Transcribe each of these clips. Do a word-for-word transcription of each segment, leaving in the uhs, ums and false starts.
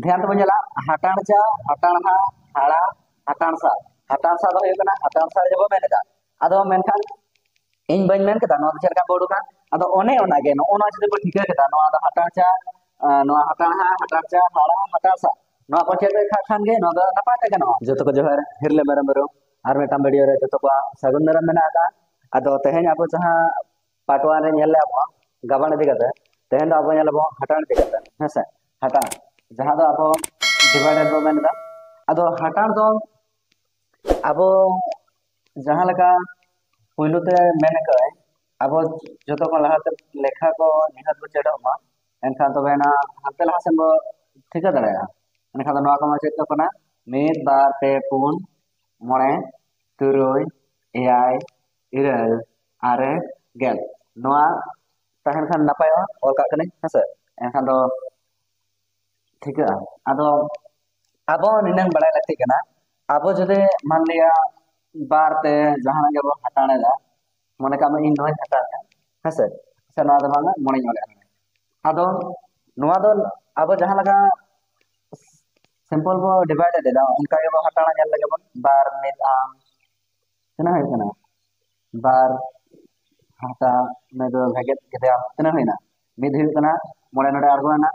ᱫᱷᱮᱭᱟᱱ ᱛᱮᱵᱚᱱ ᱧᱮᱞᱟ, ᱦᱟᱴᱟᱬᱪᱟ, ᱦᱟᱴᱟᱬᱦᱟ, ᱦᱟᱲᱟ, ᱦᱟᱴᱟᱬᱥᱟ᱾ ᱦᱟᱴᱟᱬᱥᱟ ᱫᱚ ᱦᱩᱭᱩᱜ ᱠᱟᱱᱟ ᱦᱟᱴᱟᱬᱥᱟ ᱡᱮ ᱵᱚᱱ ᱢᱮᱱ ᱮᱫᱟ᱾ ᱟᱫᱚ ᱢᱮᱱᱠᱷᱟᱱ ᱤᱧ ᱵᱟᱹᱧ ᱢᱮᱱ ᱠᱮᱫᱟ ᱱᱚᱣᱟ ᱫᱚ ᱪᱮᱫ ᱞᱮᱠᱟ ᱵᱚ ᱩᱰᱩᱠᱟ᱾ ᱟᱫᱚ ᱚᱱᱮ ᱚᱱᱟᱜᱮ ᱱᱚᱜᱼᱚ ᱱᱚᱣᱟ ᱡᱩᱫᱤ ᱵᱚ ᱴᱷᱤᱠᱟᱹ ᱠᱮᱫᱟ, ᱱᱚᱣᱟ ᱫᱚ ᱦᱟᱴᱟᱬᱪᱟ, ᱟᱸ, ᱱᱚᱣᱟ ᱦᱟᱴᱟᱬᱦᱟ, ᱦᱟᱴᱟᱬᱪᱟ, ᱦᱟᱲᱟ, ᱦᱟᱴᱟᱬᱥᱟ, ᱱᱚᱣᱟ ᱠᱚ ᱪᱮᱫ ᱞᱮᱠᱷᱟᱱ ᱜᱮ ᱱᱚᱣᱟ ᱫᱚ ᱱᱟᱯᱟᱭ ᱛᱮ ᱜᱟᱱᱚᱜᱼᱟ᱾ ᱡᱚᱛᱚ ᱠᱚ ᱡᱚᱦᱟᱨ, ᱦᱤᱨᱞᱟᱹ ᱢᱮᱨᱚᱢ ᱵᱩᱨᱩ ᱟᱨ ᱢᱤᱫᱴᱟᱝ ᱵᱷᱤᱰᱤᱭᱳ ᱨᱮ ᱡᱚᱛᱚ ᱠᱚᱣᱟᱜ ᱥᱟᱹᱜᱩᱱ ᱫᱟᱨᱟᱢ ᱢᱮᱱᱟᱜ ᱟᱠᱟᱫᱼᱟ᱾ ᱟᱫᱚ ᱛᱮᱦᱮᱧ ᱟᱵᱚ ᱡᱟᱦᱟᱸ ᱯᱟᱨᱴ ᱳᱣᱟᱱ ᱨᱮ ᱧᱮᱞ ᱞᱮᱫ ᱟᱵᱚ ᱜᱟᱵᱟᱱ ᱤᱫᱤ ᱠᱟᱛᱮ, ᱛᱮᱦᱮᱧ ᱫᱚ ᱟᱵᱚ ᱧᱮᱞ ᱟᱵᱚ ᱦᱟᱴᱟᱬ ᱤᱫᱤ ᱠᱟᱛᱮ, ᱦᱮᱸᱥᱮ? ᱦᱟᱴᱟᱬ, ᱡᱟᱦᱟᱸ ᱫᱚ ᱟᱵᱚ ᱰᱤᱵᱷᱟᱭᱰᱟᱨ ᱵᱚ ᱢᱮᱱ ᱮᱫᱟ᱾ ᱟᱫᱚ ᱦᱟᱴᱟᱬ ᱫᱚ ᱟᱵᱚ ᱡᱟᱦᱟᱸ ᱞᱮᱠᱟ ᱯᱩᱭᱞᱩ ᱛᱮ ᱢᱮᱱ ᱟᱠᱟᱫᱟᱭ, ᱟᱵᱚ ᱡᱚᱛᱚ ᱠᱷᱚᱱ ᱞᱟᱦᱟᱛᱮ ᱞᱮᱠᱷᱟ ᱠᱚ ᱱᱤᱦᱟᱹᱛ ᱵᱚ ᱪᱮᱫᱚᱜ ᱢᱟ, ᱮᱱᱠᱷᱟᱱ ᱛᱚᱵᱮ ᱮᱱᱟ ᱦᱟᱱᱛᱮ ᱞᱟᱦᱟ ᱥᱮᱱ ᱵᱚ ᱴᱷᱤᱠᱟᱹ ᱫᱟᱲᱮᱭᱟᱜᱼᱟ᱾ ᱮᱱᱠᱷᱟᱱ ᱫᱚ ᱱᱚᱣᱟ ᱠᱚᱢᱟ ᱪᱮᱫ ᱠᱚ ᱠᱟᱱᱟ? ᱢᱤᱫ, ᱵᱟᱨ, ᱯᱮ, ᱯᱩᱱ, ᱢᱚᱬᱮ, ᱛᱩᱨᱩᱭ, ᱮᱭᱟᱭ, ᱤᱨᱟᱹᱞ, ᱟᱨᱮ, ᱜᱮᱞ᱾ ᱱᱚᱣᱟ ᱛᱟᱦᱮᱱ ᱠᱷᱟᱱ ᱱᱟᱯᱟᱭᱚᱜᱼᱟ, ᱚᱞ ᱠᱟᱜ ᱠᱟᱹᱱᱟᱹᱧ, ᱦᱮᱸᱥᱮ? ᱮᱱᱠᱷᱟᱱ ᱫᱚ ᱴᱷᱤᱠᱟᱹᱜᱼᱟ᱾ ᱟᱫᱚ ᱟᱵᱚ ᱱᱤᱱᱟᱹᱝ ᱵᱟᱲᱟᱭ ᱞᱟᱹᱠᱛᱤ ᱠᱟᱱᱟ, ᱟᱵᱚ ᱡᱩᱫᱤ ᱢᱟᱱᱞᱤᱭᱟ ᱵᱟᱨ ᱛᱮ ᱡᱟᱦᱟᱱᱟᱜ ᱜᱮᱵᱚᱱ ᱦᱟᱛᱟᱲ ᱮᱫᱟ, ᱢᱚᱱᱮ ᱠᱟᱜ ᱢᱮ ᱤᱧ ᱱᱚᱣᱟᱧ ᱦᱟᱛᱟᱲ ᱮᱫᱟ, ᱦᱮᱸᱥᱮ? ᱥᱮ ᱱᱚᱣᱟ ᱫᱚ ᱵᱟᱝᱟ, ᱢᱚᱬᱮᱧ ᱚᱞᱮᱫᱼᱟ᱾ ᱟᱫᱚ ᱱᱚᱣᱟ ᱫᱚ ᱟᱵᱚ ᱡᱟᱦᱟᱸ ᱞᱮᱠᱟ ᱥᱤᱢᱯᱚᱞ ᱵᱚ ᱰᱤᱵᱷᱟᱭᱰᱮᱰ ᱮᱫᱟ, ᱚᱱᱠᱟ ᱜᱮᱵᱚ ᱦᱟᱛᱟᱲᱟ᱾ ᱧᱮᱞ ᱞᱮᱜᱮ ᱵᱚᱱ, ᱵᱟᱨ ᱢᱤᱫ ᱟᱢ ᱛᱤᱱᱟᱹᱜ ᱦᱩᱭᱩᱜ ᱠᱟᱱᱟ? ᱵᱟᱨ ᱦᱟᱛᱟᱣ ᱢᱮ ᱫᱚ ᱵᱷᱮᱜᱮᱫ ᱠᱮᱫᱮᱭᱟᱢ, ᱛᱤᱱᱟᱹᱜ ᱦᱩᱭᱱᱟ? ᱢᱤᱫ ᱦᱩᱭᱩᱜ ᱠᱟᱱᱟ, ᱢᱚᱬᱮ ᱱᱚᱰᱮ ᱟᱬᱜᱚ ᱮᱱᱟ,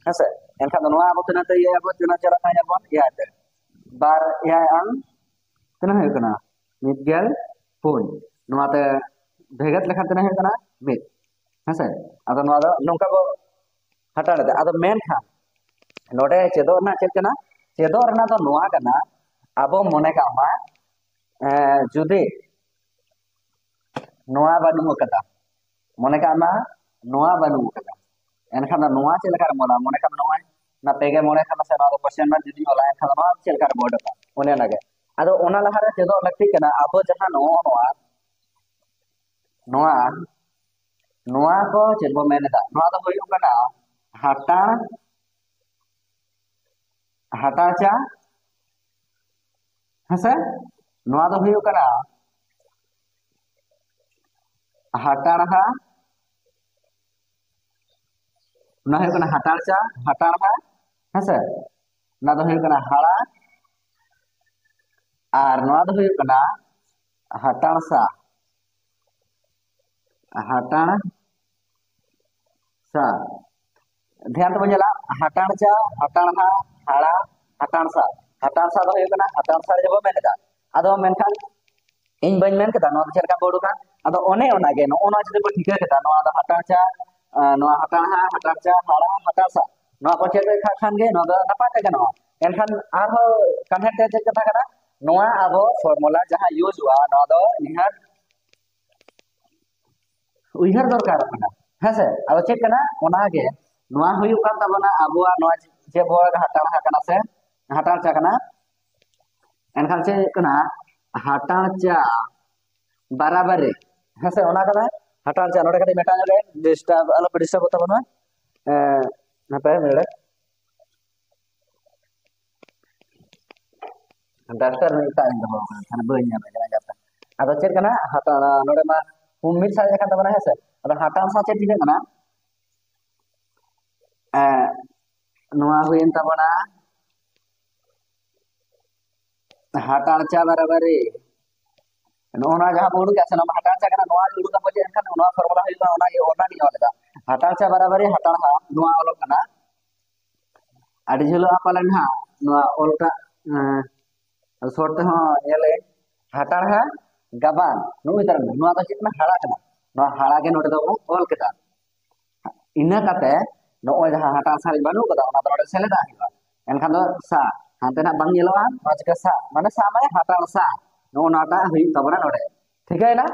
ᱦᱮᱸᱥᱮ? ᱮᱱᱠᱷᱟᱱ ᱫᱚ ᱱᱚᱣᱟ ᱟᱵᱚ ᱛᱤᱱᱟᱹᱜ ᱛᱮ ᱤᱭᱟᱹ ᱟᱵᱚ ᱛᱤᱱᱟᱹᱜ ᱪᱟᱞᱟᱜ ᱠᱟᱱᱟ ᱧᱮᱞ ᱵᱚᱱ, ᱮᱭᱟᱭ ᱛᱮ᱾ ᱵᱟᱨ ᱮᱭᱟᱭ ᱟᱢ ᱛᱤᱱᱟᱹᱜ ᱦᱩᱭᱩᱜ ᱠᱟᱱᱟ? ᱢᱤᱫ ᱜᱮᱞ ᱯᱩᱱ᱾ ᱱᱚᱣᱟ ᱛᱮ ᱵᱷᱮᱜᱮᱫ ᱞᱮᱠᱷᱟᱱ ᱛᱤᱱᱟᱹᱜ ᱦᱩᱭᱩᱜ ᱠᱟᱱᱟ? ᱢᱤᱫ᱾ ᱦᱮᱸᱥᱮ? ᱟᱫᱚ ᱱᱚᱣᱟ ᱫᱚ ᱱᱚᱝᱠᱟ ᱵᱚ ᱦᱟᱛᱟᱲ ᱮᱫᱟ᱾ ᱟᱫᱚ ᱢᱮᱱᱠᱷᱟᱱ ᱱᱚᱰᱮ ᱪᱮᱫᱚᱜ ᱨᱮᱱᱟᱜ ᱪᱮᱫ ᱠᱟᱱᱟ? ᱪᱮᱫᱚᱜ ᱨᱮᱱᱟᱜ ᱫᱚ ᱱᱚᱣᱟ ᱠᱟᱱᱟ, ᱟᱵᱚ ᱢᱚᱱᱮ ᱠᱟᱜ ᱢᱟ, ᱮᱸ, ᱡᱩᱫᱤ ᱱᱚᱣᱟ ᱵᱟᱹᱱᱩᱜ ᱟᱠᱟᱫᱟ, ᱢᱚᱱᱮ ᱠᱟᱜ ᱢᱟ ᱱᱚᱣᱟ ᱵᱟᱹᱱᱩᱜ ᱟᱠᱟᱫᱟ, ᱮᱱᱠᱷᱟᱱ ᱫᱚ ᱱᱚᱣᱟ ᱪᱮᱫ ᱞᱮᱠᱟ ᱨᱮᱢ ᱚᱞᱟ? ᱢᱚᱱᱮ ᱠᱟᱜ ᱢᱮ ᱱᱚᱜᱼᱚᱭ ᱚᱱᱟ ᱯᱮ ᱜᱮ ᱢᱚᱬᱮ ᱠᱷᱟᱱ ᱥᱮ ᱱᱚᱣᱟ ᱫᱚ ᱠᱚᱥᱪᱮᱱ ᱢᱟᱨᱠ ᱡᱩᱫᱤ ᱚᱞᱟ, ᱮᱱᱠᱷᱟᱱ ᱫᱚ ᱱᱚᱣᱟ ᱪᱮᱫ ᱞᱮᱠᱟ ᱨᱮ ᱵᱚ ᱚᱰᱚᱠᱟ? ᱚᱱᱮ ᱚᱱᱟᱜᱮ᱾ ᱟᱫᱚ ᱚᱱᱟ ᱞᱟᱦᱟᱨᱮ ᱪᱮᱫᱚᱜ ᱞᱟᱹᱠᱛᱤ ᱠᱟᱱᱟ ᱟᱵᱚ ᱡᱟᱦᱟᱸ ᱱᱚᱜᱼᱚ ᱱᱚᱣᱟ, ᱱᱚᱣᱟ, ᱱᱚᱣᱟ ᱠᱚ ᱪᱮᱫ ᱵᱚ ᱢᱮᱱ ᱮᱫᱟ? ᱱᱚᱣᱟ ᱫᱚ ᱦᱩᱭᱩᱜ ᱠᱟᱱᱟ ᱦᱟᱴᱟᱬ, ᱦᱟᱴᱟᱬᱪᱟ, ᱦᱮᱸᱥᱮ? ᱱᱚᱣᱟ ᱫᱚ ᱦᱩᱭᱩᱜ ᱠᱟᱱᱟ ᱦᱟᱴᱟᱬᱦᱟ, ᱚᱱᱟ ᱦᱩᱭᱩᱜ ᱠᱟᱱᱟ ᱦᱟᱴᱟᱬᱪᱟ, ᱦᱟᱴᱟᱬᱦᱟ, ᱦᱮᱸᱥᱮ? ᱚᱱᱟ ᱫᱚ ᱦᱩᱭᱩᱜ ᱠᱟᱱᱟ ᱦᱟᱲᱟ, ᱟᱨ ᱱᱚᱣᱟ ᱫᱚ ᱦᱩᱭᱩᱜ ᱠᱟᱱᱟ ᱦᱟᱴᱟᱬᱥᱟ᱾ ᱦᱟᱴᱟᱬ ᱥᱟ᱾ ᱫᱷᱮᱭᱟᱱ ᱛᱮᱵᱚᱱ ᱧᱮᱞᱟ, ᱦᱟᱴᱟᱬ ᱪᱟ, ᱦᱟᱴᱟᱬ ᱦᱟ, ᱦᱟᱲᱟ, ᱦᱟᱴᱟᱬ ᱥᱟ᱾ ᱦᱟᱴᱟᱬ ᱥᱟ ᱫᱚ ᱦᱩᱭᱩᱜ ᱠᱟᱱᱟ ᱦᱟᱴᱟᱬ ᱥᱟ ᱨᱮ ᱡᱮᱵᱚᱱ ᱢᱮᱱ ᱮᱫᱟ᱾ ᱟᱫᱚ ᱢᱮᱱᱠᱷᱟᱱ ᱤᱧ ᱵᱟᱹᱧ ᱢᱮᱱ ᱠᱮᱫᱟ ᱱᱚᱣᱟ ᱫᱚ ᱪᱮᱫ ᱞᱮᱠᱟ ᱵᱚ ᱩᱰᱩᱠᱟ᱾ ᱟᱫᱚ ᱚᱱᱮ ᱚᱱᱟᱜᱮ ᱱᱚᱜᱼᱚ ᱱᱚᱣᱟ ᱡᱩᱫᱤ ᱵᱚᱱ ᱴᱷᱤᱠᱟᱹ ᱠᱮᱫᱟ, ᱱᱚᱣᱟ ᱫᱚ ᱦᱟᱴᱟᱬ ᱪᱟ, ᱟᱸ, ᱱᱚᱣᱟ ᱦᱟᱴᱟᱬ ᱦᱟ, ᱦᱟᱴᱟᱬ ᱪᱟ, ᱦᱟᱲᱟ, ᱦᱟᱴᱟᱬ ᱥᱟ, ᱱᱚᱣᱟ ᱠᱚ ᱪᱮᱫ ᱞᱮᱠᱷᱟᱱ ᱠᱷᱟᱱ ᱜᱮ ᱱᱚᱣᱟ ᱫᱚ ᱱᱟᱯᱟᱭ ᱛᱮ ᱜᱟᱱᱚᱜᱼᱟ᱾ ᱮᱱᱠᱷᱟᱱ ᱟᱨᱦᱚᱸ ᱠᱟᱱᱦᱮᱲ ᱛᱮ ᱪᱮᱫ ᱠᱟᱛᱷᱟ ᱠᱟᱱᱟ, ᱱᱚᱣᱟ ᱟᱵᱚ ᱯᱷᱚᱨᱢᱩᱞᱟ ᱡᱟᱦᱟᱸ ᱤᱭᱩᱡᱚᱜᱼᱟ, ᱱᱚᱣᱟ ᱫᱚ ᱱᱤᱦᱟᱹᱛ ᱩᱭᱦᱟᱹᱨ ᱫᱚᱨᱠᱟᱨᱚᱜ ᱠᱟᱱᱟ᱾ ᱦᱮᱸᱥᱮ? ᱟᱫᱚ ᱪᱮᱫ ᱠᱟᱱᱟ? ᱚᱱᱟᱜᱮ ᱱᱚᱣᱟ ᱦᱩᱭᱩᱜ ᱠᱟᱱ ᱛᱟᱵᱚᱱᱟ ᱟᱵᱚᱣᱟᱜ ᱱᱚᱣᱟ ᱪᱮᱫ ᱵᱚ ᱦᱟᱴᱟᱬ ᱦᱟ ᱠᱟᱱᱟ ᱥᱮ ᱦᱟᱴᱟᱬ ᱪᱟ ᱠᱟᱱᱟ᱾ ᱮᱱᱠᱷᱟᱱ ᱪᱮᱫ ᱦᱩᱭᱩᱜ ᱠᱟᱱᱟ? ᱦᱟᱴᱟᱬ ᱪᱟ ᱵᱟᱨᱟᱵᱟᱨᱤ, ᱦᱮᱸᱥᱮ? ᱚᱱᱟ ᱠᱟᱱᱟ ᱦᱟᱴᱟᱬ ᱪᱟ᱾ ᱱᱚᱰᱮ ᱠᱟᱹᱴᱤᱡ ᱢᱮᱴᱟᱣ ᱧᱚᱜ ᱨᱮ ᱰᱤᱥᱴᱟᱨᱵ, ᱟᱞᱚ ᱯᱮ ᱰᱤᱥᱴᱟᱨᱵᱚᱜ ᱛᱟᱵᱚᱱᱟ᱾ ᱮᱸ, ᱦᱟᱯᱮ ᱢᱤᱫ ᱢᱤᱱᱤᱴ᱾ ᱰᱟᱠᱛᱟᱨ ᱢᱤᱫᱴᱟᱝ ᱤᱧ ᱫᱚᱦᱚ ᱟᱠᱟᱫᱟ, ᱛᱟᱦᱞᱮ ᱵᱟᱹᱧ ᱧᱟᱢᱮ ᱠᱟᱱᱟ ᱰᱟᱠᱛᱟᱨ᱾ ᱟᱫᱚ ᱪᱮᱫ ᱠᱟᱱᱟ? ᱦᱟᱛᱟᱣ, ᱱᱚᱰᱮ ᱢᱟ ᱯᱩᱱ ᱢᱤᱫ ᱥᱟᱭ ᱟᱠᱟᱱ ᱛᱟᱵᱚᱱᱟ, ᱦᱮᱸ ᱥᱮ? ᱟᱫᱚ ᱦᱟᱛᱟᱣ ᱥᱟᱶ ᱪᱮᱫ ᱪᱤᱠᱟᱹᱜ ᱠᱟᱱᱟ? ᱮᱸ, ᱱᱚᱣᱟ ᱦᱩᱭᱮᱱ ᱛᱟᱵᱚᱱᱟ ᱦᱟᱛᱟᱣ ᱪᱟ ᱵᱟᱨᱟᱵᱟᱨᱤ᱾ ᱱᱚᱜᱼᱚ ᱱᱚᱣᱟ ᱡᱟᱦᱟᱸ ᱵᱚ ᱩᱰᱩᱠ ᱮᱫᱟ ᱥᱮ, ᱱᱚᱣᱟ ᱦᱟᱛᱟᱣ ᱪᱟ ᱠᱟᱱᱟ, ᱱᱚᱣᱟ ᱩᱰᱩᱠ ᱟᱵᱚ ᱪᱮᱫ ᱮᱱᱠᱷᱟᱱ ᱱᱚᱣᱟ ᱯᱷᱚᱨᱢᱩᱞᱟ ᱦᱩᱭᱩᱜᱼᱟ, ᱚᱱᱟ ᱜᱮ, ᱚᱱᱟ ᱜᱤᱧ ᱚᱞ ᱮᱫᱟ᱾ ᱦᱟᱛᱟᱣ ᱪᱟ ᱵᱟᱨᱟᱵᱟᱨᱤ ᱦᱟᱛᱟᱣ ᱦᱟ, ᱱᱚᱣᱟ ᱚᱞᱚᱜ ᱠᱟᱱᱟ᱾ ᱟᱹᱰᱤ ᱡᱷᱟᱹᱞᱚᱜᱼᱟ ᱯᱟᱞᱮᱱ ᱦᱟᱸᱜ ᱱᱚᱣᱟ ᱚᱞᱴᱟᱜ, ᱮᱸ, ᱥᱚᱨᱴ ᱛᱮᱦᱚᱸ ᱧᱮᱞᱮ, ᱦᱟᱴᱟᱬᱦᱟ ᱜᱟᱵᱟᱱ, ᱱᱚᱜᱼᱚᱭ ᱛᱟᱨ ᱱᱚᱣᱟ ᱫᱚ ᱪᱮᱫ ᱠᱟᱱᱟ? ᱦᱟᱲᱟ ᱠᱟᱱᱟ᱾ ᱱᱚᱣᱟ ᱦᱟᱲᱟ ᱜᱮ ᱱᱚᱰᱮ ᱫᱚᱵᱚᱱ ᱚᱞ ᱠᱮᱫᱟ᱾ ᱤᱱᱟᱹ ᱠᱟᱛᱮ ᱱᱚᱜᱼᱚᱭ ᱡᱟᱦᱟᱸ ᱦᱟᱴᱟᱬ ᱥᱟ ᱵᱟᱹᱱᱩᱜ ᱠᱟᱫᱟ, ᱚᱱᱟ ᱫᱚ ᱱᱚᱰᱮ ᱥᱮᱞᱮᱫᱟᱜ ᱦᱩᱭᱩᱜᱼᱟ᱾ ᱮᱱᱠᱷᱟᱱ ᱫᱚ ᱥᱟ, ᱦᱟᱱᱛᱮ ᱱᱟᱜ ᱵᱟᱝ ᱧᱮᱞᱚᱜᱼᱟ, ᱱᱚᱣᱟ ᱪᱤᱠᱟᱹ ᱥᱟ, ᱢᱟᱱᱮ ᱥᱟ ᱢᱟᱱᱮ ᱦᱟᱴᱟᱬ ᱥᱟ, ᱱᱚᱜᱼᱚ ᱱᱚᱣᱟᱴᱟᱜ ᱦᱩᱭᱩᱜ ᱛᱟᱵᱚᱱᱟ ᱱᱚᱰᱮ᱾ ᱴᱷᱤᱠᱟᱹᱭᱮᱱᱟ?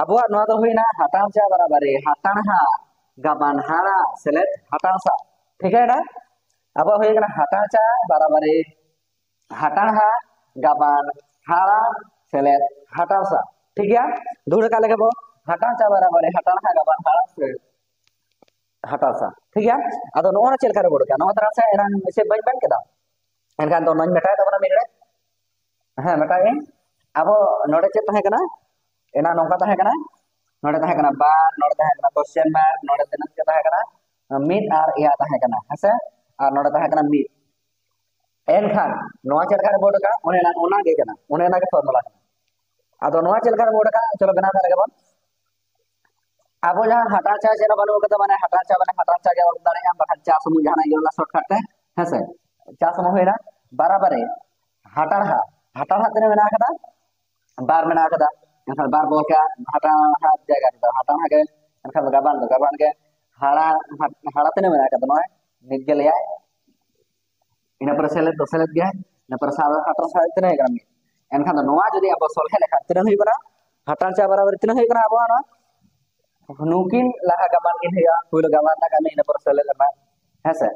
ᱟᱵᱚᱣᱟᱜ ᱱᱚᱣᱟ ᱫᱚ ᱦᱩᱭᱱᱟ ᱦᱟᱴᱟᱬ ᱪᱟ ᱵᱟᱨᱟᱵᱟᱨᱤ ᱦᱟᱴᱟᱬᱦᱟ ᱜᱟᱵᱟᱱ ᱦᱟᱲᱟ ᱥᱮᱞᱮᱫ ᱦᱟᱴᱟᱬ ᱥᱟ᱾ ᱴᱷᱤᱠᱟᱹᱭᱮᱱᱟ? ᱟᱵᱚᱣᱟᱜ ᱦᱩᱭ ᱠᱟᱱᱟ ᱦᱟᱴᱟᱬ ᱪᱟ ᱵᱟᱨᱟᱵᱟᱨᱤ ᱦᱟᱴᱟᱬᱦᱟ ᱜᱟᱵᱟᱱ ᱦᱟᱲᱟ ᱥᱮᱞᱮᱫ ᱦᱟᱴᱟᱬ ᱥᱟ᱾ ᱴᱷᱤᱠ ᱜᱮᱭᱟ? ᱫᱩᱦᱲᱟᱹ ᱠᱟᱜ ᱞᱮᱜᱮ ᱵᱚ, ᱦᱟᱴᱟᱬ ᱪᱟ ᱵᱟᱨᱟᱵᱟᱨᱤ ᱦᱟᱴᱟᱬᱦᱟ ᱜᱟᱵᱟᱱ ᱦᱟᱲᱟ ᱥᱮᱞᱮᱫ ᱦᱟᱴᱟᱬ ᱥᱟ᱾ ᱴᱷᱤᱠ ᱜᱮᱭᱟ? ᱟᱫᱚ ᱱᱚᱜᱼᱚ ᱱᱟ ᱪᱮᱫ ᱞᱮᱠᱟ ᱨᱮ ᱩᱰᱩᱠᱟ? ᱱᱚᱣᱟ ᱛᱟᱨᱟ ᱥᱮ ᱮᱱᱟᱝ ᱥᱮ ᱵᱟᱹᱧ ᱢᱮᱱ ᱠᱮᱫᱟ? ᱮᱱᱠᱷᱟᱱ ᱫᱚ ᱱᱚᱣᱟᱧ ᱢᱮᱴᱟᱣ ᱛᱟᱵᱚᱱᱟ ᱢᱤᱫ ᱨᱮ᱾ ᱦᱮᱸ, ᱢᱮᱴᱟᱣ ᱤᱧ᱾ ᱟᱵᱚ ᱱᱚᱰᱮ ᱪᱮᱫ ᱛᱟᱦᱮᱸ ᱠᱟᱱᱟ? ᱮᱱᱟᱝ ᱱᱚᱝᱠᱟ ᱛᱟᱦᱮᱸ ᱠᱟᱱᱟ, ᱱᱚᱰᱮ ᱛᱟᱦᱮᱸ ᱠᱟᱱᱟ ᱵᱟᱨ, ᱱᱚᱰᱮ ᱛᱟᱦᱮᱸ ᱠᱟᱱᱟ ᱠᱚᱥᱪᱮᱱ ᱢᱟᱨᱠ, ᱱᱚᱰᱮ ᱛᱤᱱᱟᱹᱜ ᱪᱮᱫ ᱛᱟᱦᱮᱸ ᱠᱟᱱᱟ? ᱢᱤᱫ ᱟᱨ ᱮᱭᱟᱭ ᱛᱟᱦᱮᱸ ᱠᱟᱱᱟ, ᱦᱮᱸ ᱥᱮ? ᱟᱨ ᱱᱚᱰᱮ ᱛᱟᱦᱮᱸ ᱠᱟᱱᱟ ᱢᱤᱫ᱾ ᱮᱱᱠᱷᱟᱱ ᱱᱚᱣᱟ ᱪᱮᱫ ᱞᱮᱠᱟ ᱨᱮ ᱵᱳᱨᱰ ᱟᱠᱟᱫ? ᱚᱱᱮ ᱚᱱᱟ, ᱚᱱᱟ ᱜᱮ ᱠᱟᱱᱟ, ᱚᱱᱮ ᱚᱱᱟ ᱜᱮ ᱯᱷᱚᱨᱢᱩᱞᱟ ᱠᱟᱱᱟ᱾ ᱟᱫᱚ ᱱᱚᱣᱟ ᱪᱮᱫ ᱞᱮᱠᱟ ᱨᱮ ᱵᱳᱨᱰ ᱟᱠᱟᱫ? ᱪᱚᱞᱚ ᱵᱮᱱᱟᱣ ᱠᱟᱜ ᱞᱮᱜᱮ ᱵᱚᱱ᱾ ᱟᱵᱚ ᱡᱟᱦᱟᱸ ᱦᱟᱴᱟᱬ ᱪᱟ ᱪᱮᱫ ᱦᱚᱸ ᱵᱟᱹᱱᱩᱜ ᱠᱟᱫᱟ, ᱢᱟᱱᱮ ᱦᱟᱴᱟᱬ ᱪᱟ, ᱢᱟᱱᱮ ᱦᱟᱴᱟᱬ ᱪᱟ ᱜᱮ ᱚᱞ ᱫᱟᱲᱮᱭᱟᱜᱼᱟ, ᱵᱟᱠᱷᱟᱱ ᱪᱟ ᱥᱩᱢᱩᱝ ᱡᱟᱦᱟᱱᱟᱜ ᱜᱮ ᱚᱞᱟ ᱥᱚᱨᱴᱠᱟᱴ ᱛᱮ, ᱦᱮᱸ ᱥᱮ? ᱪᱟ ᱥᱩᱢᱩᱝ ᱦᱩᱭᱱᱟ᱾ ᱵᱟᱨᱟᱵᱟᱨᱤ ᱦᱟᱴᱟᱬᱦᱟ, ᱦᱟᱴᱟᱬᱦᱟ ᱛᱤᱱᱟᱹᱜ ᱢᱮᱱᱟᱜ ᱠᱟᱫᱟ? ᱵᱟᱨ ᱢᱮᱱᱟᱜ ᱠᱟᱫᱟ᱾ ᱮᱱᱠᱷᱟᱱ ᱵᱟᱨ ᱵᱚᱞ ᱠᱮᱜᱼᱟ, ᱦᱟᱴᱟᱬᱦᱟ ᱡᱟᱭᱜᱟ ᱨᱮᱫᱚ ᱦᱟᱴᱟᱬᱦᱟ ᱜᱮ, ᱮᱱᱠᱷᱟᱱ ᱫᱚ ᱜᱟᱵᱟᱱ ᱫᱚ ᱜᱟᱵᱟᱱ ᱜᱮ᱾ ᱦᱟᱲᱟ, ᱦᱟ-, ᱦᱟᱲᱟ ᱛᱤᱱᱟᱹᱜ ᱢᱮᱱᱟᱜ ᱠᱟᱫᱟ? ᱱᱚᱜᱼᱚᱭ ᱢᱤᱫ ᱜᱮ ᱞᱟᱹᱭᱟᱭ, ᱤᱱᱟᱹ ᱯᱚᱨᱮ ᱥᱮᱞᱮᱫ ᱫᱚ ᱥᱮᱞᱮᱫ ᱜᱮ, ᱤᱱᱟᱹ ᱯᱚᱨᱮ ᱥᱟᱶ ᱦᱟᱴᱟᱬ ᱥᱟᱶ ᱛᱤᱱᱟᱹᱜ ᱦᱩᱭᱩᱜ ᱠᱟᱱᱟ? ᱢᱤᱫ᱾ ᱮᱱᱠᱷᱟᱱ ᱫᱚ ᱱᱚᱣᱟ ᱡᱩᱫᱤ ᱟᱵᱚ ᱥᱚᱞᱦᱮ ᱞᱮᱠᱷᱟᱱ ᱛᱤᱱᱟᱹᱜ ᱦᱩᱭᱩᱜ ᱠᱟᱱᱟ? ᱦᱟᱴᱟᱬ ᱪᱟ ᱵᱟᱨᱟᱵᱟᱨᱤ ᱛᱤᱱᱟᱹᱜ ᱦᱩᱭᱩᱜ ᱠᱟᱱᱟ ᱟᱵᱚᱣᱟᱜ ᱱᱚᱣᱟ? ᱱᱩᱠᱤᱱ ᱞᱟᱦᱟ ᱜᱟᱵᱟᱱ ᱠᱤᱱ ᱦᱩᱭᱩᱜᱼᱟ, ᱯᱩᱭᱞᱩ ᱜᱟᱵᱟᱱ ᱨᱮᱱᱟᱜ ᱠᱟᱹᱢᱤ, ᱤᱱᱟᱹ ᱯᱚᱨᱮ ᱥᱮᱞᱮᱫ ᱨᱮᱱᱟᱜ, ᱦᱮᱸ ᱥᱮ?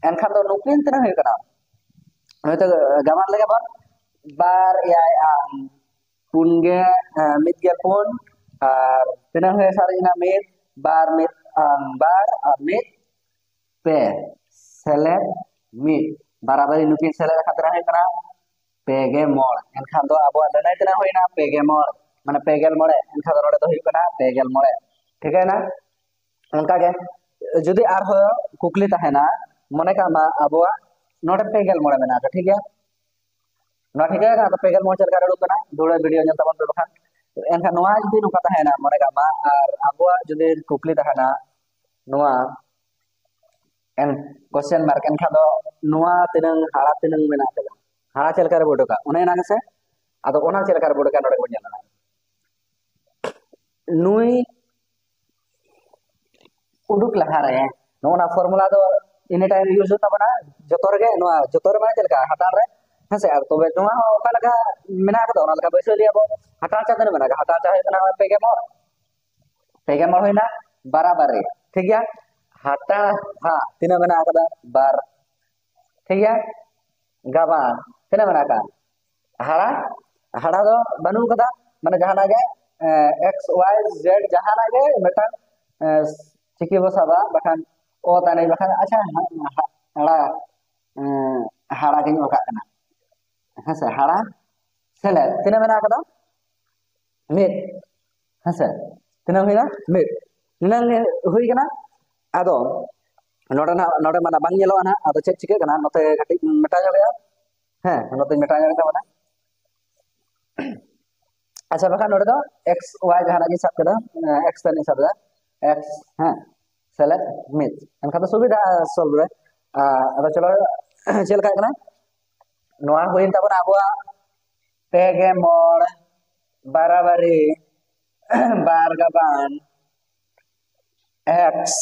ᱮᱱᱠᱷᱟᱱ ᱫᱚ ᱱᱩᱠᱤᱱ ᱛᱤᱱᱟᱹᱜ ᱦᱩᱭᱩᱜ ᱠᱟᱱᱟ? ᱦᱚᱭᱛᱳ ᱜᱟᱵᱟᱱ ᱞᱮᱠᱟ ᱵᱚᱱ ᱵᱟᱨ ᱮᱭᱟᱭ ᱟᱝ ᱯᱩᱱ ᱜᱮ, ᱦᱮᱸ, ᱢᱤᱫ ᱜᱮᱞ ᱯᱩᱱ, ᱟᱨ ᱛᱤᱱᱟᱹᱜ ᱦᱩᱭ ᱥᱟᱨᱮᱡ ᱮᱱᱟ? ᱢᱤᱫ, ᱵᱟᱨ, ᱢᱤᱫ ᱟᱝ ᱵᱟᱨ, ᱟᱨ ᱢᱤᱫ ᱯᱮ, ᱥᱮᱞᱮᱫ ᱢᱤᱫ, ᱵᱟᱨᱟᱵᱟᱨᱤ ᱱᱩᱠᱤᱱ ᱥᱮᱞᱮᱫ ᱞᱮᱠᱷᱟᱱ ᱛᱤᱱᱟᱹᱜ ᱦᱩᱭᱩᱜ ᱠᱟᱱᱟ? ᱯᱮ ᱜᱮ ᱢᱚᱬ᱾ ᱮᱱᱠᱷᱟᱱ ᱫᱚ ᱟᱵᱚᱣᱟᱜ ᱞᱟᱹᱱᱟᱹᱭ ᱛᱤᱱᱟᱹᱜ ᱦᱩᱭᱱᱟ? ᱯᱮ ᱜᱮ ᱢᱚᱬ᱾ ᱢᱟᱱᱮ ᱯᱮ ᱜᱮᱞ ᱢᱚᱬᱮ, ᱮᱱᱠᱷᱟᱱ ᱫᱚ ᱱᱚᱰᱮ ᱫᱚ ᱦᱩᱭᱩᱜ ᱠᱟᱱᱟ ᱯᱮ ᱜᱮᱞ ᱢᱚᱬᱮ᱾ ᱴᱷᱤᱠᱟᱹᱭᱮᱱᱟ? ᱚᱱᱠᱟᱜᱮ ᱡᱩᱫᱤ ᱟᱨᱦᱚᱸ ᱠᱩᱠᱞᱤ ᱛᱟᱦᱮᱱᱟ, ᱢᱚᱱᱮ ᱠᱟᱜ ᱢᱟ ᱟᱵᱚᱣᱟᱜ ᱱᱚᱰᱮ ᱯᱮ ᱜᱮᱞ ᱢᱚᱬᱮ ᱢᱮᱱᱟᱜ ᱟᱠᱟᱫᱟ, ᱴᱷᱤᱠ ᱜᱮᱭᱟ? ᱱᱚᱣᱟ ᱴᱷᱤᱠᱟᱹ ᱟᱠᱟᱱᱟ ᱛᱚ, ᱯᱮ ᱜᱮᱞ ᱢᱚᱬᱮ ᱪᱮᱫ ᱞᱮᱠᱟ ᱩᱰᱩᱠ ᱠᱟᱱᱟ? ᱫᱷᱩᱲᱟᱹ ᱵᱷᱤᱰᱤᱭᱳ ᱧᱮᱞ ᱛᱟᱵᱚᱱ ᱯᱮ ᱵᱟᱠᱷᱟᱱ᱾ ᱮᱱᱠᱷᱟᱱ ᱱᱚᱣᱟ ᱡᱩᱫᱤ ᱱᱚᱝᱠᱟ ᱛᱟᱦᱮᱱᱟ, ᱢᱚᱱᱮ ᱠᱟᱜ ᱢᱟ, ᱟᱨ ᱟᱵᱚᱣᱟᱜ ᱡᱩᱫᱤ ᱠᱩᱠᱞᱤ ᱛᱟᱦᱮᱱᱟ ᱱᱚᱣᱟ, ᱮᱱ, ᱠᱚᱥᱪᱮᱱ ᱢᱟᱨᱠ, ᱮᱱᱠᱷᱟᱱ ᱫᱚ ᱱᱚᱣᱟ ᱛᱤᱱᱟᱹᱝ ᱦᱟᱲᱟ ᱛᱤᱱᱟᱹᱝ ᱢᱮᱱᱟᱜ ᱟᱠᱟᱫᱟ? ᱦᱟᱲᱟ ᱪᱮᱫ ᱞᱮᱠᱟ ᱨᱮ ᱵᱚ ᱩᱰᱩᱠᱟ? ᱚᱱᱮ ᱚᱱᱟ ᱜᱮᱥᱮ? ᱟᱫᱚ ᱚᱱᱟ ᱪᱮᱫ ᱞᱮᱠᱟ ᱨᱮ ᱵᱚ ᱩᱰᱩᱠᱟ? ᱱᱚᱰᱮ ᱵᱚᱱ ᱧᱮᱞᱟ᱾ ᱱᱩᱭ ᱩᱰᱩᱠ ᱞᱟᱦᱟᱨᱮ ᱱᱚᱜᱼᱚ ᱱᱟ ᱯᱷᱚᱨᱢᱩᱞᱟ ᱫᱚ ᱤᱱᱟᱹ ᱴᱟᱭᱤᱢ ᱤᱭᱩᱡᱽ ᱦᱩᱭᱩᱜ ᱛᱟᱵᱚᱱᱟ ᱡᱚᱛᱚ ᱨᱮᱜᱮ, ᱱᱚᱣᱟ ᱡᱚᱛᱚ ᱨᱮ ᱢᱟᱱᱮ ᱪᱮᱫ ᱞᱮᱠᱟ? ᱦᱟᱛᱟᱲ ᱨᱮ, ᱦᱮᱸ ᱥᱮ? ᱟᱨ ᱛᱚᱵᱮ ᱱᱚᱣᱟ ᱦᱚᱸ ᱚᱠᱟ ᱞᱮᱠᱟ ᱢᱮᱱᱟᱜ ᱟᱠᱟᱫᱟ, ᱚᱱᱟ ᱞᱮᱠᱟ ᱵᱟᱹᱭᱥᱟᱹᱣ ᱤᱫᱤᱭᱟᱵᱚ᱾ ᱦᱟᱛᱟᱲ ᱪᱟ ᱛᱤᱱᱟᱹᱜ ᱢᱮᱱᱟᱜ ᱟᱠᱟᱫᱟ? ᱦᱟᱛᱟᱲ ᱪᱟ ᱦᱩᱭᱩᱜ ᱠᱟᱱᱟ ᱯᱮ ᱜᱮᱞ ᱢᱚᱬ᱾ ᱯᱮ ᱜᱮᱞ ᱢᱚᱬ ᱦᱩᱭᱱᱟ, ᱵᱟᱨᱟᱵᱟᱨᱤ, ᱴᱷᱤᱠ ᱜᱮᱭᱟ? ᱦᱟᱛᱟᱲ ᱦᱟ ᱛᱤᱱᱟᱹᱜ ᱢᱮᱱᱟᱜ ᱟᱠᱟᱫᱟ? ᱵᱟᱨ, ᱴᱷᱤᱠ ᱜᱮᱭᱟ? ᱜᱟᱵᱟᱱ ᱛᱤᱱᱟᱹᱜ ᱢᱮᱱᱟᱜ ᱟᱠᱟᱫᱟ? ᱦᱟᱲᱟ, ᱦᱟᱲᱟ ᱫᱚ ᱵᱟᱹᱱᱩᱜ ᱟᱠᱟᱫᱟ, ᱢᱟᱱᱮ ᱡᱟᱦᱟᱱᱟᱜ ᱜᱮ, ᱮ, ᱮᱠᱥ, ᱣᱟᱭ, ᱡᱮᱰ, ᱡᱟᱦᱟᱱᱟᱜ ᱜᱮ ᱢᱤᱫᱴᱟᱝ, ᱮ, ᱪᱤᱠᱤ ᱵᱚ ᱥᱟᱵᱟ, ᱵᱟᱠᱷᱟᱱ ᱚ ᱛᱟᱱᱤᱡ, ᱵᱟᱠᱷᱟᱱ ᱟᱪᱪᱷᱟ, ᱦᱟ-, ᱦᱟ-, ᱦᱟᱲᱟ, ᱮ, ᱦᱟᱲᱟ ᱜᱤᱧ ᱚᱞ ᱠᱟᱜ ᱠᱟᱱᱟ, ᱦᱮᱸ ᱥᱮ? ᱦᱟᱲᱟ ᱥᱮᱞᱮᱫ ᱛᱤᱱᱟᱹᱜ ᱢᱮᱱᱟᱜ ᱟᱠᱟᱫᱟ? ᱢᱤᱫ, ᱦᱮᱸ ᱥᱮ? ᱛᱤᱱᱟᱹᱜ ᱦᱩᱭᱱᱟ? ᱢᱤᱫ᱾ ᱱᱤᱱᱟᱹᱜ ᱜᱮ ᱦᱩᱭ ᱠᱟᱱᱟ᱾ ᱟᱫᱚ ᱱᱚᱰᱮ ᱱᱟᱜ, ᱱᱚᱰᱮ ᱢᱟ ᱱᱟᱜ ᱵᱟᱝ ᱧᱮᱞᱚᱜᱼᱟ ᱱᱟᱜ, ᱟᱫᱚ ᱪᱮᱫ ᱪᱤᱠᱟᱹᱜ ᱠᱟᱱᱟ, ᱱᱚᱛᱮ ᱠᱟᱹᱴᱤᱡ ᱢᱮᱴᱟᱣ ᱧᱚᱜ ᱦᱩᱭᱩᱜᱼᱟ᱾ ᱦᱮᱸ, ᱱᱚᱛᱮᱧ ᱢᱮᱴᱟᱣ ᱧᱚᱜ ᱛᱟᱵᱚᱱᱟ᱾ ᱟᱪᱪᱷᱟ, ᱵᱟᱠᱷᱟᱱ ᱱᱚᱰᱮ ᱫᱚ ᱮᱠᱥ ᱣᱟᱭ ᱡᱟᱦᱟᱱᱟᱜ ᱜᱤᱧ ᱥᱟᱵ ᱠᱮᱫᱟ, ᱮᱠᱥ ᱛᱮᱫ ᱤᱧ ᱥᱟᱵ ᱮᱫᱟ, ᱮᱠᱥ, ᱦᱮᱸ, ᱥᱮᱞᱮᱫ ᱢᱤᱫ, ᱮᱱᱠᱷᱟᱱ ᱫᱚ ᱥᱩᱵᱤᱫᱷᱟ ᱥᱚᱞᱵᱷ ᱨᱮ᱾ ᱟᱨ ᱟᱫᱚ ᱪᱚᱞᱚ, ᱪᱮᱫ ᱞᱮᱠᱟᱜ ᱠᱟᱱᱟ? ᱱᱚᱣᱟ ᱦᱩᱭᱮᱱ ᱛᱟᱵᱚᱱᱟ ᱟᱵᱚᱣᱟᱜ ᱯᱮ ᱜᱮ ᱢᱚᱬ ᱵᱟᱨᱟᱵᱟᱨᱤ ᱵᱟᱨ ᱜᱟᱵᱟᱱ ᱮᱠᱥ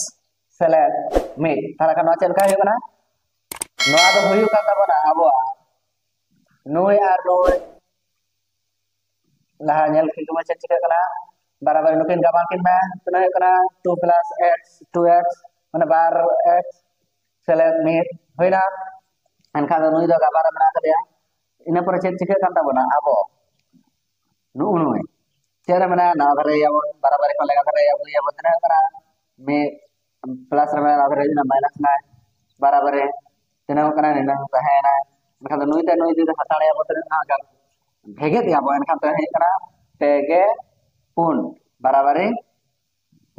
ᱥᱮᱞᱮᱫ ᱢᱤᱫ᱾ ᱛᱟᱦᱚᱞᱮ ᱠᱷᱟᱱ ᱱᱚᱣᱟ ᱪᱮᱫ ᱞᱮᱠᱟ ᱦᱩᱭᱩᱜ ᱠᱟᱱᱟ? ᱱᱚᱣᱟ ᱫᱚ ᱦᱩᱭᱩᱜ ᱠᱟᱱ ᱛᱟᱵᱚᱱᱟ ᱟᱵᱚᱣᱟᱜ ᱱᱩᱭ ᱟᱨ ᱱᱩᱭ᱾ ᱞᱟᱦᱟ ᱧᱮᱞ ᱠᱮᱫ ᱜᱮᱵᱚᱱ ᱪᱮᱫ ᱪᱤᱠᱟᱹᱜ ᱠᱟᱱᱟ? ᱵᱟᱨᱟᱵᱟᱨᱤ ᱱᱩᱠᱤᱱ ᱜᱟᱵᱟᱱ ᱠᱤᱱ ᱢᱮ, ᱛᱤᱱᱟᱹᱜ ᱦᱩᱭᱩᱜ ᱠᱟᱱᱟ? Two plus X, two X, ᱢᱟᱱᱮ ᱵᱟᱨ ᱮᱠᱥ ᱥᱮᱞᱮᱫ ᱢᱤᱫ ᱦᱩᱭᱱᱟ᱾ ᱮᱱᱠᱷᱟᱱ ᱫᱚ ᱱᱩᱭ ᱫᱚ ᱜᱟᱵᱟᱱ ᱨᱮ ᱢᱮᱱᱟᱜ ᱟᱠᱟᱫᱮᱭᱟ, ᱤᱱᱟᱹ ᱯᱚᱨᱮ ᱪᱮᱫ ᱪᱤᱠᱟᱹᱜ ᱠᱟᱱ ᱛᱟᱵᱚᱱᱟ? ᱟᱵᱚ ᱱᱩᱜᱼᱩ ᱱᱩᱭ ᱪᱮᱫ ᱨᱮ ᱢᱮᱱᱟᱭᱟ? ᱱᱚᱣᱟ ᱫᱷᱟᱨᱮ ᱭᱟᱵᱚᱱ, ᱵᱟᱨᱟᱵᱟᱨᱤ ᱠᱷᱚᱱ ᱞᱮᱸᱜᱟ ᱫᱷᱟᱨᱮ ᱟᱹᱜᱩᱭᱟᱵᱚᱱ᱾ ᱛᱤᱱᱟᱹᱜ ᱦᱩᱭᱩᱜ ᱠᱟᱱᱟ? ᱢᱤᱫ ᱯᱞᱟᱥ ᱨᱮ ᱢᱮᱱᱟᱭᱟ, ᱱᱚᱣᱟ ᱫᱷᱟᱨᱮ ᱦᱩᱭᱩᱜ ᱠᱟᱱᱟ ᱢᱟᱭᱱᱟᱥ ᱱᱟᱭᱤᱱ, ᱵᱟᱨᱟᱵᱟᱨᱤ ᱛᱤᱱᱟᱹᱜ ᱦᱩᱭᱩᱜ ᱠᱟᱱᱟ? ᱱᱤᱱᱟᱹᱝ ᱛᱟᱦᱮᱸᱭᱮᱱᱟ᱾ ᱮᱱᱠᱷᱟᱱ ᱫᱚ ᱱᱩᱭ ᱛᱮ ᱱᱩᱭ ᱡᱩᱫᱤ ᱦᱟᱛᱟᱲᱮᱭᱟᱵᱚᱱ, ᱛᱤᱱᱟᱹᱜ ᱱᱟᱦᱟᱜ ᱜᱟᱱ ᱵᱷᱮᱜᱮᱫ ᱮᱭᱟᱵᱚᱱ, ᱮᱱᱠᱷᱟᱱ ᱛᱮ ᱦᱩᱭᱩᱜ ᱠᱟᱱᱟ ᱯᱮ ᱜᱮ ᱯᱩᱱ ᱵᱟᱨᱟᱵᱟᱨᱤ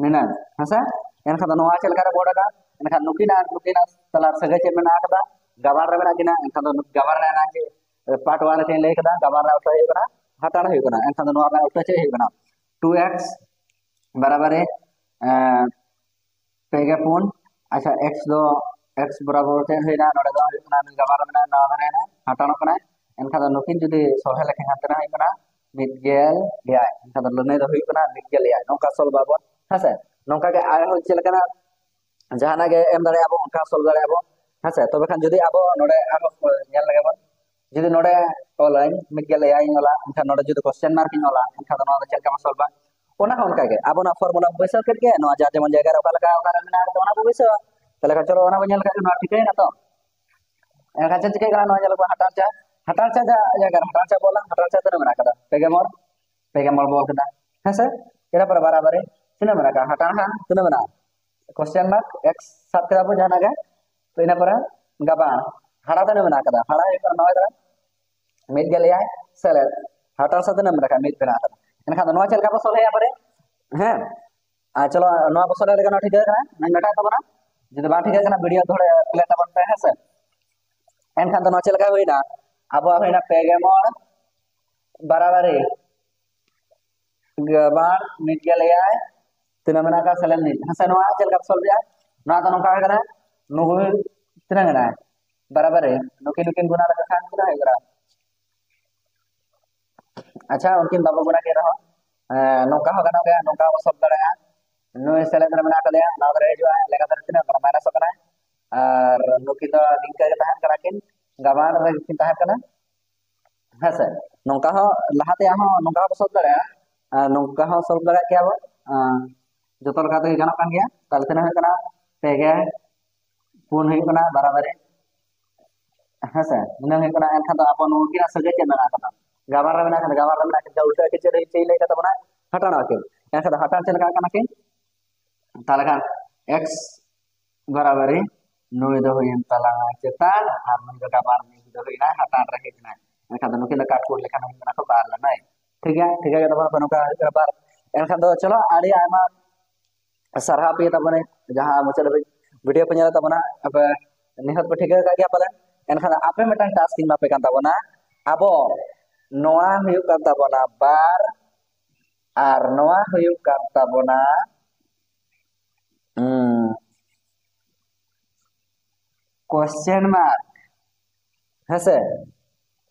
ᱱᱤᱱᱟᱹᱝ, ᱦᱮᱸᱥᱮ? ᱮᱱᱠᱷᱟᱱ ᱫᱚ ᱱᱚᱣᱟ ᱪᱮᱫ ᱞᱮᱠᱟ ᱨᱮ ᱵᱚᱲ ᱟᱠᱟᱱᱟ? ᱮᱱᱠᱷᱟᱱ ᱱᱩᱠᱤᱱᱟᱜ, ᱱᱩᱠᱤᱱᱟᱜ ᱛᱟᱞᱟ ᱨᱮ ᱥᱟᱹᱜᱟᱹᱭ ᱪᱮᱫ ᱢᱮᱱᱟᱜ ᱟᱠᱟᱫᱟ? ᱜᱟᱵᱟᱱ ᱨᱮ ᱢᱮᱱᱟᱜ ᱠᱤᱱᱟ᱾ ᱮᱱᱠᱷᱟᱱ ᱫᱚ ᱜᱟᱵᱟᱱ ᱨᱮ ᱮᱱᱟᱝ ᱡᱮ ᱯᱟᱨᱴ ᱚᱣᱟᱱ ᱨᱮ ᱪᱮᱫ ᱤᱧ ᱞᱟᱹᱭ ᱠᱮᱫᱟ? ᱜᱟᱵᱟᱱ ᱨᱮᱱᱟᱜ ᱩᱞᱴᱟᱹ ᱦᱩᱭᱩᱜ ᱠᱟᱱᱟ ᱦᱟᱛᱟᱲ ᱦᱩᱭᱩᱜ ᱠᱟᱱᱟ᱾ ᱮᱱᱠᱷᱟᱱ ᱫᱚ ᱱᱚᱣᱟ ᱨᱮᱱᱟᱜ ᱩᱞᱴᱟᱹ ᱪᱮᱫ ᱦᱩᱭᱩᱜ ᱠᱟᱱᱟ? ᱴᱩ ᱮᱠᱥ ᱵᱟᱨᱟᱵᱟᱨᱤ, ᱮᱸ, ᱯᱮ ᱜᱮ ᱯᱩᱱ᱾ ᱟᱪᱪᱷᱟ, ᱮᱠᱥ ᱫᱚ, ᱮᱠᱥ ᱵᱚᱨᱟᱵᱚᱨ ᱪᱮᱫ ᱦᱩᱭᱱᱟ? ᱱᱚᱰᱮ ᱫᱚ ᱦᱩᱭᱩᱜ ᱠᱟᱱᱟ ᱱᱩᱭ ᱜᱟᱵᱟᱱ ᱨᱮ ᱢᱮᱱᱟᱭᱟ, ᱱᱚᱣᱟ ᱫᱷᱟᱨᱮ ᱦᱟᱛᱟᱲᱚᱜ ᱠᱟᱱᱟᱭ᱾ ᱮᱱᱠᱷᱟᱱ ᱫᱚ ᱱᱩᱠᱤᱱ ᱡᱩᱫᱤ ᱥᱚᱞᱦᱮ ᱞᱮᱠᱷᱟᱱ ᱦᱟᱱᱛᱮ ᱱᱟᱜ ᱦᱩᱭᱩᱜ ᱠᱟᱱᱟ ᱢᱤᱫ ᱜᱮᱞ ᱮᱭᱟᱭ, ᱮᱱᱠᱷᱟᱱ ᱫᱚ ᱞᱟᱹᱱᱟᱹᱭ ᱫᱚ ᱦᱩᱭᱩᱜ ᱠᱟᱱᱟ ᱢᱤᱫ ᱜᱮᱞ ᱮᱭᱟᱭ᱾ ᱱᱚᱝᱠᱟ ᱥᱚᱞᱵᱷ ᱟᱵᱚᱱ, ᱦᱮᱸᱥᱮ? ᱱᱚᱝᱠᱟ ᱜᱮ ᱟᱨᱦᱚᱸ ᱪᱮᱫ ᱞᱮᱠᱟᱱᱟᱜ ᱡᱟᱦᱟᱱᱟᱜ ᱜᱮ ᱮᱢ ᱫᱟᱲᱮᱭᱟᱜᱼᱟ ᱵᱚᱱ, ᱚᱱᱠᱟ ᱥᱚᱞᱵᱷ ᱫᱟᱲᱮᱭᱟᱜᱼᱟ ᱵᱚᱱ, ᱦᱮᱸᱥᱮ? ᱛᱚᱵᱮ ᱠᱷᱟᱱ ᱡᱩᱫᱤ ᱟᱵᱚ ᱱᱚᱰᱮ ᱟᱨᱦᱚᱸ ᱧᱮᱞ ᱞᱮᱜᱮ ᱵᱚᱱ, ᱡᱩᱫᱤ ᱱᱚᱰᱮ ᱚᱞᱟᱹᱧ ᱢᱤᱫ ᱜᱮᱞ ᱮᱭᱟᱭ ᱤᱧ ᱚᱞᱟ, ᱮᱱᱠᱷᱟᱱ ᱱᱚᱰᱮ ᱡᱩᱫᱤ ᱠᱚᱥᱪᱮᱱ ᱢᱟᱨᱠ ᱤᱧ ᱚᱞᱟ, ᱮᱱᱠᱷᱟᱱ ᱫᱚ ᱱᱚᱣᱟ ᱫᱚ ᱪᱮᱫ ᱞᱮᱠᱟ ᱵᱚᱱ ᱥᱚᱞᱵᱷᱟ? ᱚᱱᱟ ᱦᱚᱸ ᱚᱱᱠᱟ ᱜᱮ ᱟᱵᱚ ᱱᱚᱣᱟ ᱯᱷᱚᱨᱢᱩᱞᱟ ᱵᱟᱹᱭᱥᱟᱹᱣ ᱠᱮᱫ ᱜᱮ, ᱱᱚᱣᱟ ᱡᱟᱨ ᱡᱮᱢᱚᱱ ᱡᱟᱭᱜᱟ ᱨᱮ ᱚᱠᱟ ᱞᱮᱠᱟ ᱚᱠᱟ ᱨᱮ ᱢᱮᱱᱟᱜ ᱟᱠᱟᱫᱟ ᱚᱱᱟ ᱵᱚ ᱵᱟᱹᱭᱥᱟᱹᱣᱟ᱾ ᱛᱟᱦᱚᱞᱮ ᱠᱷᱟᱱ ᱪᱚᱞᱚ ᱚᱱᱟ ᱵᱚ ᱧᱮᱞ ᱠᱟᱜ ᱜᱮ, ᱱᱚᱣᱟ ᱴᱷᱤᱠᱟᱹᱭᱮᱱᱟ ᱛᱚ? ᱮᱱᱠᱷᱟᱱ ᱪᱮᱫ ᱪᱤᱠᱟᱹᱜ ᱠᱟᱱᱟ? ᱱᱚᱣᱟ ᱧᱮᱞ ᱟᱵᱚ ᱦᱟᱴᱟᱞ ᱪᱟ, ᱦᱟᱴᱟᱞ ᱪᱟ ᱡᱟᱭᱜᱟ ᱨᱮ ᱦᱟᱴᱟᱞ ᱪᱟ ᱵᱚᱞ ᱞᱟᱝ, ᱦᱟᱴᱟᱞ ᱪᱟ ᱛᱤᱱᱟᱹᱜ ᱢᱮᱱᱟᱜ ᱟᱠᱟᱫᱟ? ᱯᱮ ᱜᱮ ᱢᱚᱬ, ᱯᱮ ᱜᱮ ᱢᱚᱬ ᱵᱚᱞ ᱠᱮᱫᱟ, ᱦᱮᱸᱥᱮ? ᱤᱱᱟᱹ ᱯᱚᱨᱮ ᱵᱟᱨᱟᱵᱟᱨᱤ ᱛᱤᱱᱟᱹᱜ ᱢᱮᱱᱟᱜ ᱟᱠᱟᱫᱟ? ᱦᱟᱴᱟᱞ ᱦᱟᱸᱜ ᱛᱤᱱᱟᱹᱜ ᱢᱮᱱᱟᱜᱼᱟ? ᱠᱚᱥᱪᱮᱱ ᱢᱟᱨᱠ ᱮᱠᱥ ᱥᱟᱵ ᱠᱮᱫᱟ ᱵᱚ ᱡᱟᱦᱟᱱᱟᱜ ᱜᱮ, ᱛᱚ ᱤᱱᱟᱹ ᱯᱚᱨᱮ ᱜᱟᱵᱟᱱ ᱦᱟᱲᱟ ᱛᱤᱱᱟᱹᱜ ᱢᱮᱱᱟᱜ ᱟᱠᱟᱫᱟ? ᱦᱟᱲᱟ ᱦᱩᱭᱩᱜ ᱠᱟᱱᱟ ᱱᱚᱣᱟ ᱫᱚ ᱢᱤᱫ ᱜᱮᱞ ᱮᱭᱟᱭ ᱥᱮᱞᱮᱫ ᱦᱟᱴᱟᱞ ᱥᱟᱛᱮ ᱱᱟᱢᱵᱟᱨ ᱨᱮ ᱢᱤᱫ ᱵᱮᱱᱟᱣ ᱟᱠᱟᱱᱟ᱾ ᱮᱱᱠᱷᱟᱱ ᱫᱚ ᱱᱚᱣᱟ ᱪᱮᱫ ᱞᱮᱠᱟ ᱵᱚ ᱥᱚᱞᱦᱮᱭᱟ ᱯᱟᱨᱮ? ᱦᱮᱸ, ᱟᱨ ᱪᱚᱞᱚ ᱱᱚᱣᱟ ᱵᱚ ᱥᱚᱞᱦᱮ ᱞᱮᱠᱷᱟᱱ ᱱᱚᱣᱟ ᱴᱷᱤᱠᱟᱹ ᱠᱟᱱᱟ, ᱱᱚᱣᱟ ᱢᱮᱴᱟᱜ ᱛᱟᱵᱚᱱᱟ᱾ ᱡᱩᱫᱤ ᱵᱟᱝ ᱴᱷᱤᱠᱟᱹᱜ ᱠᱟᱱᱟ, ᱵᱷᱤᱰᱤᱭᱳ ᱫᱚᱦᱲᱟ ᱯᱞᱮ ᱛᱟᱵᱚᱱ ᱯᱮ, ᱦᱮᱸ ᱥᱮ᱾ ᱮᱱᱠᱷᱟᱱ ᱫᱚ ᱱᱚᱣᱟ ᱪᱮᱫ ᱞᱮᱠᱟ ᱦᱩᱭᱱᱟ? ᱟᱵᱚᱣᱟᱜ ᱦᱩᱭᱱᱟ ᱯᱮ ᱜᱮ ᱢᱚᱬ ᱵᱟᱨᱟᱵᱟᱨᱤ ᱜᱮᱵᱟᱨ ᱢᱤᱫ ᱜᱮᱞ ᱮᱭᱟᱭ, ᱛᱤᱱᱟᱹᱜ ᱢᱮᱱᱟᱜ ᱟᱠᱟᱫ ᱥᱮᱞᱮᱫ ᱢᱤᱫ᱾ ᱦᱮᱸ ᱥᱮ, ᱱᱚᱣᱟ ᱪᱮᱫ ᱞᱮᱠᱟ ᱥᱚᱞᱵᱷ ᱦᱩᱭᱩᱜᱼᱟ? ᱱᱚᱣᱟ ᱫᱚ ᱱᱚᱝᱠᱟ ᱦᱩᱭ ᱠᱟᱱᱟ, ᱱᱩᱠᱩ ᱛᱤᱱᱟᱹᱜ ᱢᱮᱱᱟᱜᱼᱟ? ᱵᱟᱨᱟᱵᱟᱨᱤ ᱱᱩᱠᱤᱱ ᱱᱩᱠᱤᱱ ᱜᱩᱱᱟ ᱞᱮᱠᱚ ᱠᱷᱟᱱ ᱛᱤᱱᱟᱹᱜ ᱦᱩᱭᱩᱜ ᱠᱟᱱᱟ? ᱟᱪᱪᱷᱟ, ᱩᱱᱠᱤᱱ ᱵᱟᱵᱚ ᱜᱩᱱᱟ ᱠᱤᱱ ᱨᱮᱦᱚᱸ, ᱮᱸ, ᱱᱚᱝᱠᱟ ᱦᱚᱸ ᱜᱟᱱᱚᱜ ᱜᱮᱭᱟ, ᱱᱚᱝᱠᱟ ᱦᱚᱸ ᱥᱚᱞᱵᱷ ᱫᱟᱲᱮᱭᱟᱜᱼᱟ᱾ ᱱᱩᱭ ᱥᱮᱞᱮᱫ ᱨᱮ ᱢᱮᱱᱟᱜ ᱟᱠᱟᱫᱮᱭᱟ, ᱱᱚᱣᱟ ᱫᱚ ᱦᱤᱡᱩᱜᱼᱟ, ᱞᱮᱠᱷᱟ ᱫᱷᱟᱨᱮ ᱛᱤᱱᱟᱹᱜ ᱠᱟᱱᱟ? ᱢᱟᱭᱱᱟᱥᱚᱜ ᱠᱟᱱᱟ᱾ ᱟᱨ ᱱᱩᱠᱤᱱ ᱫᱚ ᱱᱤᱝᱠᱟᱹ ᱜᱮ ᱛᱟᱦᱮᱱ ᱠᱟᱱᱟ ᱠᱤᱱ, ᱜᱟᱵᱟᱱ ᱨᱮ ᱠᱤᱱ ᱛᱟᱦᱮᱸ ᱠᱟᱱᱟ᱾ ᱦᱮᱸ ᱥᱮ, ᱱᱚᱝᱠᱟ ᱦᱚᱸ ᱞᱟᱦᱟ ᱛᱮᱭᱟᱜ ᱦᱚᱸ ᱱᱚᱝᱠᱟ ᱦᱚᱸ ᱥᱚᱞᱵᱷ ᱫᱟᱲᱮᱭᱟᱜᱼᱟ, ᱟᱨ ᱱᱚᱝᱠᱟ ᱦᱚᱸ ᱥᱚᱞᱵᱷ ᱫᱟᱲᱮᱭᱟᱜ ᱜᱮᱭᱟ ᱵᱚ᱾ ᱟᱨ ᱡᱚᱛᱚ ᱞᱮᱠᱟ ᱛᱮᱜᱮ ᱜᱟᱱᱚᱜ ᱠᱟᱱ ᱜᱮᱭᱟ᱾ ᱛᱟᱦᱞᱮ ᱛᱤᱱᱟᱹᱜ ᱦᱩᱭᱩᱜ ᱠᱟᱱᱟ? ᱯᱮ ᱜᱮ ᱯᱩᱱ ᱦᱩᱭᱩᱜ ᱠᱟᱱᱟ ᱵᱟᱨᱟᱵᱟᱨᱤ᱾ ᱦᱮᱸ ᱥᱮ, ᱱᱤᱱᱟᱹᱜ ᱦᱩᱭᱩᱜ ᱠᱟᱱᱟ᱾ ᱮᱱᱠᱷᱟᱱ ᱫᱚ ᱟᱵᱚ ᱱᱩᱠᱤᱱᱟᱜ ᱥᱟᱹᱜᱟᱹᱭ ᱪᱮᱫ ᱢᱮᱱᱟᱜ ᱟᱠᱟᱫᱟ? ᱜᱟᱵᱟᱱ ᱨᱮ ᱢᱮᱱᱟᱜ ᱟᱠᱟᱫᱟ, ᱜᱟᱵᱟᱱ ᱨᱮ ᱢᱮᱱᱟᱜ ᱟᱠᱟᱫᱟ, ᱩᱞᱴᱟᱹ ᱟᱹᱠᱤᱞ ᱪᱮᱫ ᱪᱮᱫ ᱞᱟᱹᱭ ᱠᱟᱫ ᱛᱟᱵᱚᱱᱟ? ᱦᱟᱴᱟᱬ ᱟᱹᱠᱤᱞ᱾ ᱮᱱᱠᱷᱟᱱ ᱫᱚ ᱦᱟᱴᱟᱬ ᱪᱮᱫ ᱞᱮᱠᱟ ᱠᱟᱱᱟ ᱠᱤᱱ? ᱛᱟᱦᱞᱮ ᱠᱷᱟᱱ ᱮᱠᱥ ᱵᱟᱨᱟᱵᱟᱨᱤ ᱱᱩᱭ ᱫᱚ ᱦᱩᱭᱮᱱ ᱛᱟᱞᱟᱝᱟ ᱪᱮᱛᱟᱱ, ᱟᱨ ᱱᱩᱭ ᱫᱚ ᱜᱟᱵᱟᱱ ᱨᱤᱱᱤᱡ ᱫᱚ ᱦᱩᱭᱱᱟ ᱦᱟᱛᱟᱝ ᱨᱮ ᱦᱮᱡ ᱮᱱᱟᱭ᱾ ᱮᱱᱠᱷᱟᱱ ᱫᱚ ᱱᱩᱠᱤᱱ ᱫᱚ ᱠᱟᱴ ᱠᱚᱴ ᱞᱮᱠᱷᱟᱱ ᱦᱩᱭᱩᱜ ᱠᱟᱱᱟ ᱠᱚ ᱵᱟᱨ ᱞᱮᱱᱟᱭ᱾ ᱴᱷᱤᱠ ᱜᱮᱭᱟ, ᱴᱷᱤᱠ ᱜᱮᱭᱟ, ᱡᱚᱛᱚ ᱦᱚᱲ ᱱᱚᱝᱠᱟ ᱦᱩᱭᱩᱜ ᱠᱟᱱᱟ ᱵᱟᱨ᱾ ᱮᱱᱠᱷᱟᱱ ᱫᱚ ᱪᱚᱞᱚ, ᱟᱹᱰᱤ ᱟᱭᱢᱟ ᱥᱟᱨᱦᱟᱣ ᱯᱮ ᱛᱟᱵᱚᱱᱟ, ᱡᱟᱦᱟᱸ ᱢᱩᱪᱟᱹᱫ ᱫᱷᱟᱹᱵᱤᱡ ᱵᱷᱤᱰᱤᱭᱳ ᱯᱮ ᱧᱮᱞ ᱛᱟᱵᱚᱱᱟ᱾ ᱟᱯᱮ ᱱᱤᱦᱟᱹᱛ ᱯᱮ ᱴᱷᱤᱠᱟᱹ ᱟᱠᱟᱫ ᱜᱮᱭᱟ ᱯᱟᱞᱮᱱ᱾ ᱮᱱᱠᱷᱟᱱ ᱟᱯᱮ ᱢᱤᱫᱴᱟᱝ ᱴᱟᱥᱠ ᱤᱧ ᱮᱢᱟ ᱯᱮ ᱠᱟᱱ ᱛᱟᱵᱚᱱᱟ᱾ ᱟᱵᱚ ᱱᱚᱣᱟ ᱦᱩᱭᱩᱜ ᱠᱟᱱ ᱛᱟᱵᱚᱱᱟ ᱵᱟᱨ, ᱟᱨ ᱱᱚᱣᱟ ᱦᱩᱭᱩᱜ ᱠᱟᱱ ᱛᱟᱵᱚᱱᱟ ᱠᱚᱥᱪᱮᱱ ᱢᱟᱨᱠ᱾ ᱦᱮᱸᱥᱮ,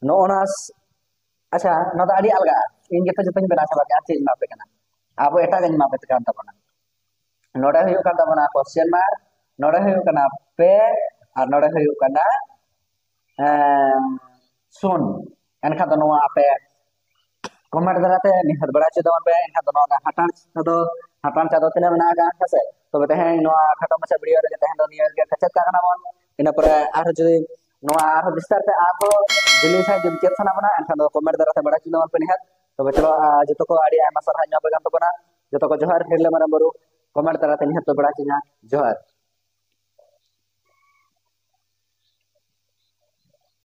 ᱱᱚᱜᱼᱚ ᱱᱟ ᱥ-, ᱟᱪᱪᱷᱟ, ᱱᱚᱣᱟ ᱫᱚ ᱟᱹᱰᱤ ᱟᱞᱜᱟ᱾ ᱤᱧ ᱜᱮᱛᱚ ᱡᱚᱛᱚᱧ ᱵᱮᱱᱟᱣ ᱪᱟᱵᱟ ᱠᱮᱫᱟ, ᱪᱮᱫ ᱤᱧ ᱮᱢᱟ ᱯᱮ ᱠᱟᱱᱟ? ᱟᱵᱚ ᱮᱴᱟᱜ ᱤᱧ ᱮᱢᱟ ᱯᱮ ᱠᱟᱱ ᱛᱟᱵᱚᱱᱟ᱾ ᱱᱚᱰᱮ ᱦᱩᱭᱩᱜ ᱠᱟᱱ ᱛᱟᱵᱚᱱᱟ ᱠᱚᱥᱪᱮᱱ ᱢᱟᱨᱠ, ᱱᱚᱰᱮ ᱦᱩᱭᱩᱜ ᱠᱟᱱᱟ ᱯᱮ, ᱟᱨ ᱱᱚᱰᱮ ᱦᱩᱭᱩᱜ ᱠᱟᱱᱟ, ᱮᱸ, ᱥᱩᱱ᱾ ᱮᱱᱠᱷᱟᱱ ᱫᱚ ᱱᱚᱣᱟ ᱟᱯᱮ ᱠᱚᱢᱮᱱᱴ ᱫᱟᱨᱟᱭ ᱛᱮ ᱱᱤᱦᱟᱹᱛ ᱵᱟᱲᱟᱭ ᱦᱚᱪᱚ ᱛᱟᱵᱚᱱ ᱯᱮ᱾ ᱮᱱᱠᱷᱟᱱ ᱫᱚ ᱱᱚᱣᱟ ᱦᱟᱴᱟᱬ ᱪᱟᱸᱫᱚ, ᱦᱟᱴᱟᱬ ᱪᱟᱸᱫᱚ ᱛᱤᱱᱟᱹᱜ ᱢᱮᱱᱟᱜ ᱟᱠᱟᱫᱼᱟ, ᱦᱮᱸ ᱥᱮ? ᱛᱚᱵᱮ ᱛᱮᱦᱮᱧ ᱱᱚᱣᱟ ᱠᱷᱟᱴᱚ ᱢᱟᱪᱷᱟ ᱵᱷᱤᱰᱤᱭᱳ ᱨᱮᱜᱮ ᱛᱮᱦᱮᱧ ᱫᱚ ᱱᱤᱭᱟᱹ ᱜᱮ ᱠᱮᱪᱮᱫ ᱠᱟᱜ ᱠᱟᱱᱟ ᱵᱚᱱ᱾ ᱤᱱᱟᱹ ᱯᱚᱨᱮ ᱟᱨᱦᱚᱸ ᱡᱩᱫᱤ ᱱᱚᱣᱟ ᱟᱨᱦᱚᱸ ᱵᱤᱥᱛᱟᱨ ᱛᱮ ᱟᱨᱦᱚᱸ ᱡᱩᱫᱤ ᱥᱟᱭ ᱡᱩᱫᱤ ᱪᱮᱫ ᱥᱟᱱᱟ ᱵᱚᱱᱟ, ᱮᱱᱠᱷᱟᱱ ᱫᱚ ᱠᱚᱢᱮᱱᱴ ᱫᱟᱨᱟᱭ ᱛᱮ ᱵᱟᱲᱟᱭ ᱦᱚᱪᱚ ᱛᱟᱵᱚᱱ ᱯᱮ ᱱᱤᱦᱟᱹᱛ᱾ ᱛᱚᱵᱮ ᱪᱚᱞᱚ, ᱟᱨ ᱡᱚᱛᱚ ᱠᱚ ᱟᱹᱰᱤ ᱟᱭᱢᱟ ᱥᱟᱨᱦᱟᱣ ᱧᱟᱢ ᱯᱮ ᱠᱟᱱ ᱛᱟᱵᱚᱱᱟ᱾ ᱡᱚᱛᱚ ᱠᱚ ᱡᱚᱦᱟᱨ, ᱦᱤᱨᱞᱟᱹ ᱢᱟᱨᱟᱝ ᱵᱩᱨᱩ ᱠᱚᱢᱮᱱᱴ ᱫᱟᱨᱟᱭ ᱛᱮ ᱱᱤᱦᱟᱹᱛ ᱯᱮ ᱵᱟᱲᱟᱭ ᱦᱚᱪᱚᱧᱟ᱾ ᱡᱚᱦᱟᱨ᱾